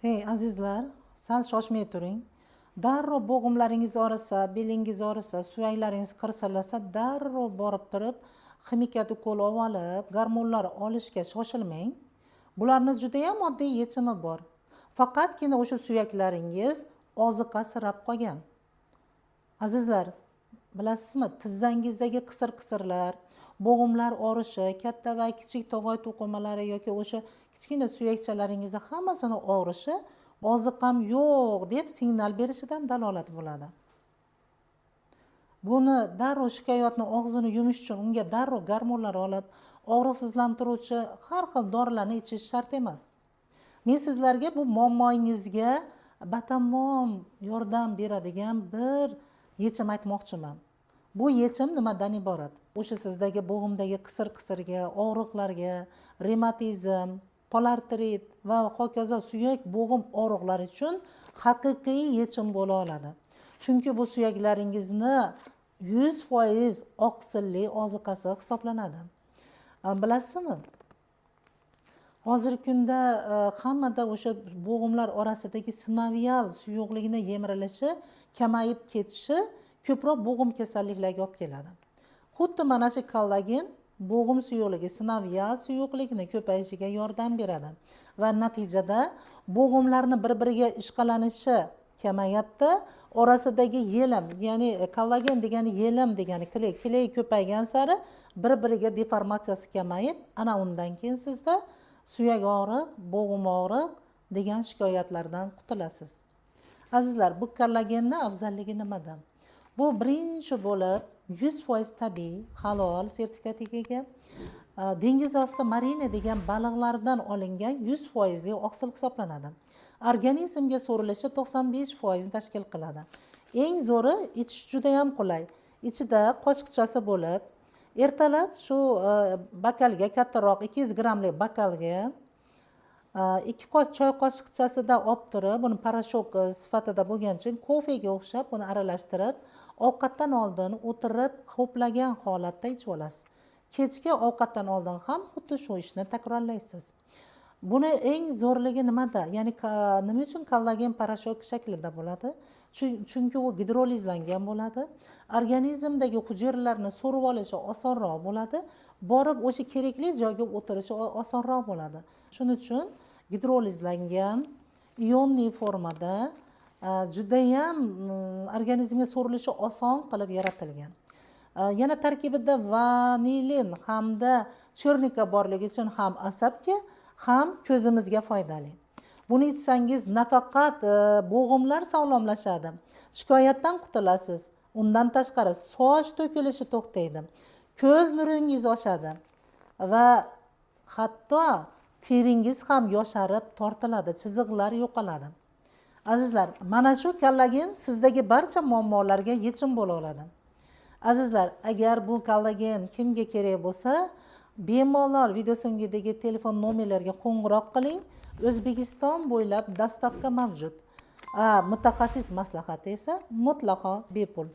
Hey azizlar, sal shoshmay turing. Darrov bo'g'imlaringiz og'risa, belingiz og'risa, suyaklaringiz qirsillasa, darrov borib turib ximikat ukol olib, gormonlar olishga shoshilmang. Bularni judayam oddiy yechimi bor. Faqatgina o'sha suyaklaringiz oziqasirab qolgan. Azizlar, bilasizmi, tizzangizdagi qisir-qisirlar, bo'g'imlar og'rishi, katta va kichik tog'oy to'qimalari yoki o'sha kichkina suyakchalaringizni hammasini og'rishi oziqam yo'q deb signal berishidan dalolat bo'ladi. Buni darrov shikoyatni og'zini yumish uchun unga darrov gormonlar olib, og'riqsizlantiruvchi har xil dorilarni ichish shart emas. Men sizlarga bu muammoingizga batamom yordam beradigan bir yechim aytmoqchiman. Bu yechim nimadan iborat? O'sha sizdagi bo'g'imdagi qisir-qisirga, og'riqlarga, revmatizm, polartrit va hokazo suyak bo'g'im og'riqlari uchun haqiqiy yechim bo'la oladi. Chunki bu suyaklaringizni 100% oqsilli oziqasi hisoblanadi. Bilasizmi? Hozirgi kunda hammada o'sha bo'g'imlar orasidagi sinovial suyuqlikni yemirilishi, kamayib ketishi ko'proq bo'g'im kasalliklariga olib keladi. Xuddi mana shu kollagen bo'g'im suyuqligi, sinovial suyuqlikni ko'payishiga yordam beradi va natijada bo'g'imlarni bir-biriga ishqalanishi kamayapti. Orasidagi yelim, ya'ni kollagen degani yelim degani клей, клей ko'paygan sari bir-biriga deformatsiyasi kamayib, ana undan keyin sizda suyak og'riq, bo'g'im og'riq degan shikoyatlardan qutulasiz. Azizlar, bu kollagenni afzalligi nimada? Bu birinchi bo'lib 100% tabiiy, halol sertifikatiga ega. Dengiz osti marina degan baliqlardan olingan 100%li oqsil hisoblanadi. Organizmga so'rilishi 95% tashkil qiladi. Eng zo'ri, ichish juda ham qulay. Ichida qoshiqchasi bo'lib, ertalab shu bokalga, kattaroq 200 grammlik bokalga 2 choy qoshiqchasida olib turib, buni порошок sifatida bo'lgani uchun kofega o'xshab buni aralashtirib, ovqatdan oldin o'tirib ho'plagan holatda ichib olasiz. Kechki ovqatdan oldin ham xuddi shu ishni takrorlaysiz. Buni eng zo'rligi nimada? Ya'ni nima uchun kollagen порошок shaklida bo'ladi? Chunki u gidrolizlangan bo'ladi. Organizmdagi hujayralarni so'rib olishi osonroq bo'ladi. Borib o'sha kerakli joyga o'tirishi osonroq bo'ladi. Shuning uchun gidrolizlangan ионный formada judayam organizmga so'rilishi oson qilib yaratilgan. Yana tarkibida vanilin hamda черника borligi uchun ham asabga, ham ko'zimizga foydali. Buni ichsangiz nafaqat bo'g'imlar sog'lomlashadi, shikoyatdan qutulasiz. Undan tashqari soch to'kilishi to'xtaydi, ko'z nuringiz oshadi va hatto teringiz ham yosharib tortiladi, chiziqlar yo'qoladi. Azizlar, mana shu kollagen sizdagi barcha muammolarga yechim bo'la oladi. Azizlar, agar bu kollagen kimga kerak bo'lsa, bemalol video so'ngidagi telefon nomerlariga qo'ng'iroq qiling. O'zbekiston bo'ylab доставка mavjud. Mutaxassis maslahati esa mutlaqo bepul.